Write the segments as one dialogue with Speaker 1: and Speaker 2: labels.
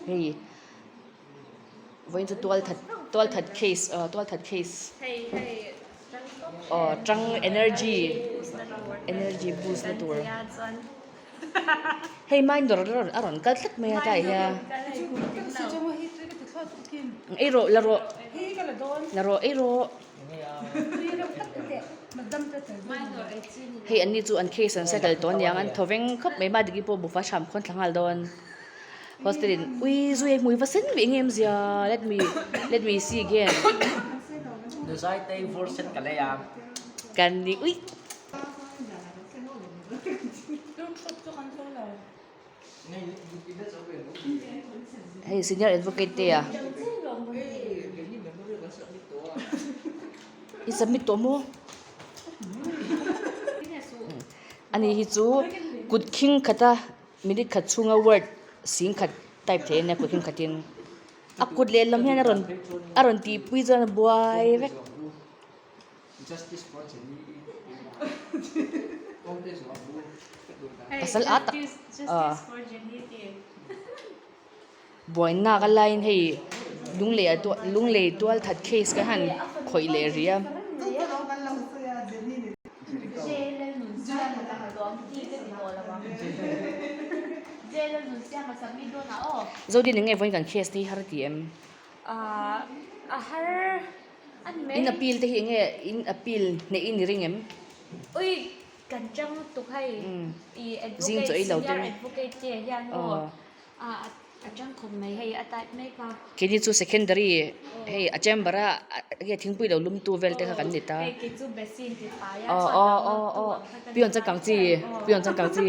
Speaker 1: Hei vawiin chu tualthat tualthat case ah tualthat case aw tang energy energy boost na tur hei minor a rawn kal tlat mai a tlaiah hian ei rawh la rawh la rawh ei rawh. Hei anni chu an case an settle tawh aniang an thaw veng khawp mai Madiki pawh bufa hram khawn thla nghal dawn hostel in ui zui a hmui va sen ve eng em zia let me let me see again kan ni ui. Hei senior advocate te a i submit tawh maw ani hi chu kut khing khata minute khat chhunga word sing khat type theih ania kut khing khatin a kut lehlam hian a rawn a rawn tihpui chuan a buai vek. Pasal a tak ah buaina ka laiin hei lunglei ah lunglei tual that case ka han khawih leh rih a. Zodin eng nge vawiin kan case te hi har a ti em? In appeal te hi enge in appeal hneih in i ring em?
Speaker 2: Ui kan chang lutuk hei i advocate senior advocate te hian maw a chang khawp mai hei a type mek a.
Speaker 1: Keini chu secondary hei a chamber a enge thingpui lo lum tu vel te kha kan ni ta.
Speaker 2: Hei kei chu basin ti fai a chuan lo nawt tu ang kha ka ni
Speaker 1: Pion changkang chi pion changkang chi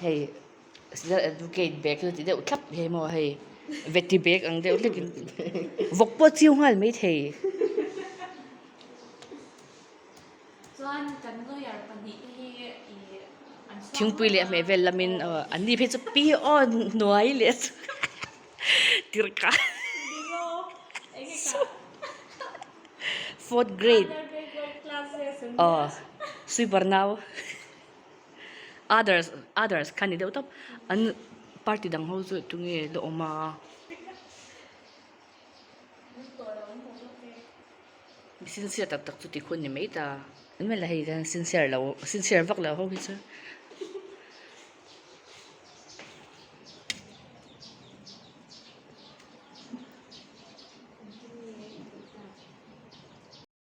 Speaker 1: hei. Senior advocate bag chu ti deuh thlap hi maw hei veti bag ang deuh hlek in vawk pawh chiu nghal mai thei.
Speaker 2: Chuan kan lawyer pahnih te hi ih an chhuak
Speaker 1: Thingpui leh a hmeh vel lamin aw an ni phei chu pi aw hnuai leh chu tirhka fourth grade aw sweeper nau. Others others kha ni deuh tawp an party dang ho chu tunge la awm a mi sincere tak tak chu ti khun ni mai ta an mela hei hian sincere lo sincere vak lo ho hi chu.